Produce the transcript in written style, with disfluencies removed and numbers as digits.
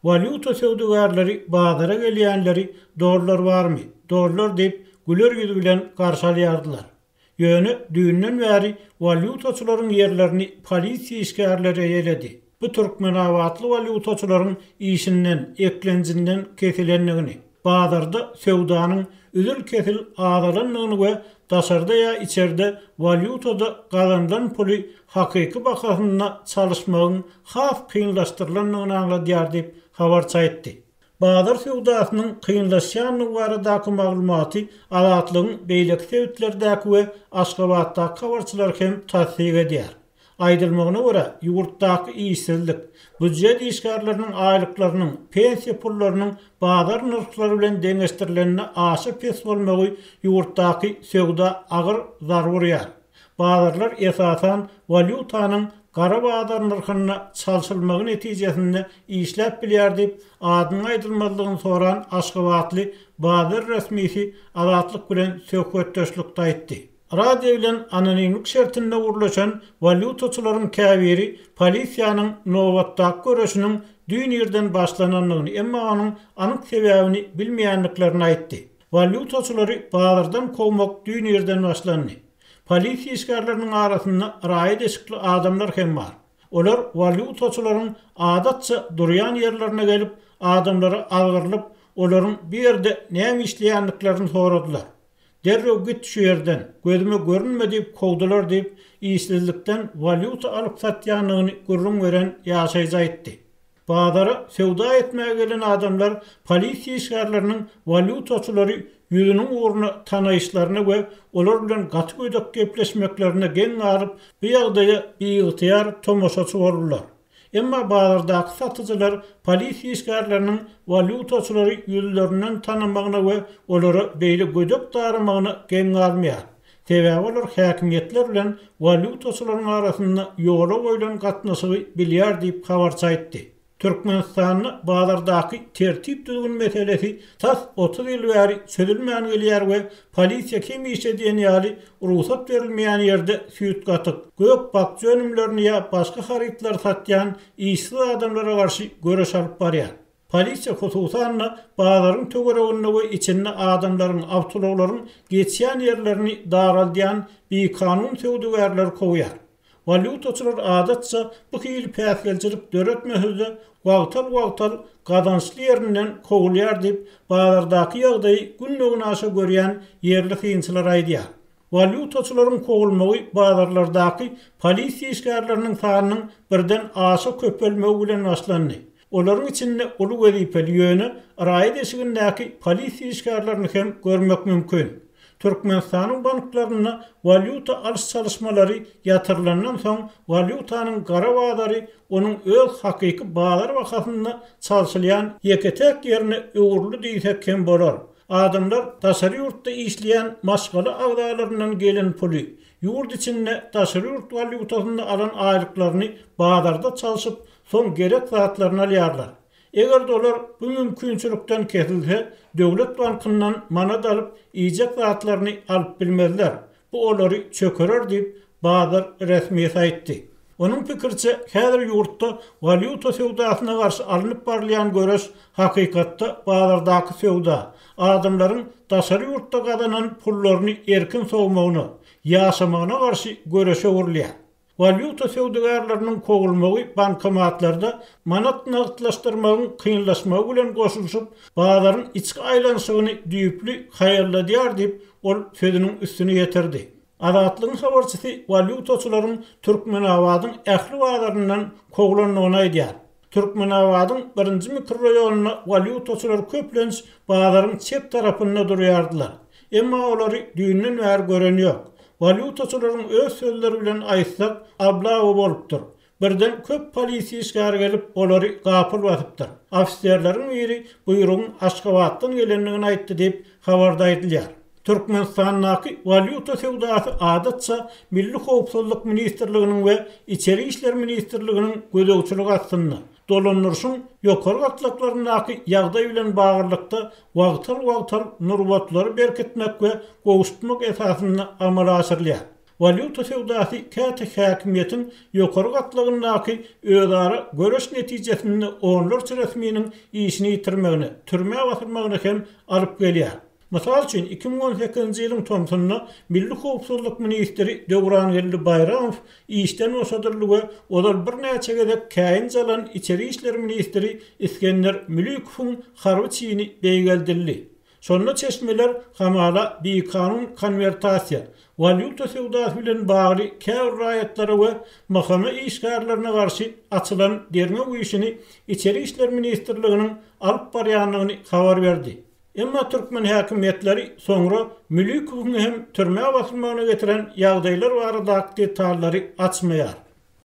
Walýuta söwdagärleri bazara gelýänleri dollar barmy, dollar diýip, güler ýüz bilen garşy alýardylar. Ýöne düýnden bäri walýutaçylaryň ýerlerini polisiýa işgärleri eýeledi. Bu türkmenabatly walýutaçylaryň işinden, eklenjinden kesilendigini, bazarda söwdanyň üzül-kesil azalandygyny we daşarda ýa içerde walýutada gazanylan puly hakyky bahasynda çalyşmagyň has kynlaşdyrylandygyny aňladýar diýip, habarçy aýtdy. Bazar söwdasynyň kynlaşýandygy baradaky maglumaty Azatlygyň beýleki sebitlerdäki we Aşgabatdaky habarçylary hem tassyk edýär. Aýdylmagyna görä, ýurtdaky işsizlik, býujet işgärleriniň aýlyklarynyň, pensiýa pullarynyň bazar nyrhlary bilen deňeşdirilende aşa pes bolmagy ýurtdaky söwda agyr zarba urýar. Bazarlar esasan walýutanyň gara bazar nyrhynda çalşylmagy netijesinde işläp bilýär diýip, adynyň aýdylmazlygyny soran aşgabatly bazar resmisi Azatlyk bilen söhbetdeşlikde aýtdy. Radio bilen anonimlik şertinde gürleşen walýutaçylaryň käbiri polisiýanyň nobatdaky göreşiniň düýn irden başlanandygyny, emma onuň anyk sebäbini bilmeýändiklerini aýtdy. Walýutaçylary bazardan kowmak düýn irden başlandy. Polisiýa işgärleriniň arasynda raýat eşikli adamlar hem bar. Olar walýutaçylaryň adatça durýan ýerlerine gelip, adamlara azgyrylyp, olaryň bu ýerde näme işleýändiklerini soradylar. Derrew git şu ýerden, gözüme görünme diýip kowdular diýip, işsizlikden walýuta alyp satýandygyny gürrüň beren ýaşaýjy aýtdy. Bazara söwda etmäge gelen adamlar polisiýa işgärleriniň walýutaçylary ýüzüniň ugruna tanaýyşlaryna we olar bilen gaty gödek gepleşmeklerine geň galyp, bu ýagdaýa biygtyýar tomaşaçy boldular. Emma bazardaky satyjylar polisiýa işgärleriniň walýutaçylary ýüzlerinden tanamagyna we olara beýle gödek daramagyna geň galmaýar. Sebäbi olar häkimiýetler bilen walýutaçylaryň arasynda ýola goýlan gatnaşygy bilýär diýip, habarçy aýtdy. Türkmenistanda bazardaky tertip-düzgün meselesi tas 30 ýyl bäri çözülmän gelýär we polisiýa hemişe diýen ýaly rugsat berilmeýän ýerde süýt-gatyk, gök-bakja önümlerini ýa başga harytlary satýan işsiz adamlara garşy göreş alyp barýar. Polisiýa hususan-da bazaryň töwereginde we içinde adamlaryň, awtoulaglaryň geçýän ýerlerini daraldýan bikanun söwdagärleri kowýar. Walýutaçylar adatça bu hili päsgelçilik döretmese-de, wagtal-wagtal gazançly ýerinden kowulýar diýip, bazardaky ýagdaýy günde-günaşa görýän ýerli synçylar aýdýar. Walýutaçylaryň kowulmagy bazarlardaky polisiýa işgärleriniň sanynyň birden aşa köpelmegi bilen başlandy. Olaryň içinde uly wezipeli, ýöne raýat eşigindäki polisiýa işgärlerini hem görmek mümkin. Türkmenistanyň banklarynda walýuta alyş-çalyşmalary ýatyrylandan soň, walýutanyň gara bazary onuň öz hakyky bazar bahasynda çalşylýan ýeke-täk ýerine öwrüldi diýsek hem bolar. Adamlar daşary ýurtda işleýän maşgala agzalaryndan gelen puly, ýurt içinde daşary ýurt walýutasynda alan aýlyklaryny bazarda çalşyp, soň gerek zatlaryny alýarlar. Eger-de olar bu mümkinçilikden kesilse, döwlet bankyndan manat alyp, iýjek zatlaryny alyp bilmezler. Bu olary çökerer diýip, bazar resmisi aýtdy. Onuň pikiriçe, häzir ýurtda walýuta söwdasyna garşy alnyp barylýan göreş hakykatda bazardaky söwda, adamlaryň daşary ýurtda gazanan pullaryny erkin sowmagyna, ýaşamagyna garşy göreşe öwrülýär. Walýuta söwdagärleriniň kowulmagy bankomatlarda manat nagtlaşdyrmagyň kynlaşmagy bilen goşulyşyp, bazaryň içki aýlanyşygyny düýpli haýalladýar diýip, ol sözüniň üstüni ýetirdi. Azatlygyň habarçysy walýutaçylaryň Türkmenabadyň ähli bazaryndan kowlandygyny aýdýar. Türkmenabadyň birinji mikroraýonynda walýutaçylar köplenç bazaryň çep tarapynda durýardylar. Emma olary düýnden bäri gören ýok. Walýutaçylaryň öz sözleri bilen aýtsak, oblawa bolupdyr. Birden köp polisiýa işgäri gelip, olary gapyl basypdyr. Ofiserleriň biri buýrugyň Aşgabatdan gelendigini aýtdy diýip, habarda aýdylýar. Türkmenistandaky walýuta söwdasy adatça Milli howpsuzlyk ministrliginiň we Içeri işler ministrliginiň gözegçiligi astynda, dolandyryşyň ýokary gatlaklaryndaky ýagdaý bilen baglylykda wagtal-wagtal nurbatlary berkitmek we gowşutmak esasynda amala aşyrylýar. Walýuta söwdasy käte häkimiýetiň ýokary gatlagyndaky özara göreş netijesinde onlarça resminiň işini ýitirmegine, türmä basylmagyna hem alyp gelýär. Mysal üçin, 2018-nji ýylyň tomsunda milli howpsuzlyk ministri Döwrangeldi Baýramow işden boşadyldy we ozal birnäçe gezek käýinç alan içeri işler ministri Isgender Mülükowyň harby çini beýgeldildi. Şonda çeşmeler hamala bikanun konwertasiýa, walýuta söwdasy bilen bagly käbir raýatlara we MHM işgärlerine garşy açylan derňew işini Içeri işler ministrliginiň alyp barýandygyny habar berdi. Emma türkmen häkimiýetleri soňra Mülükowyň hem türmä basylmagyna getiren ýagdaýlar baradaky detallary açmaýar.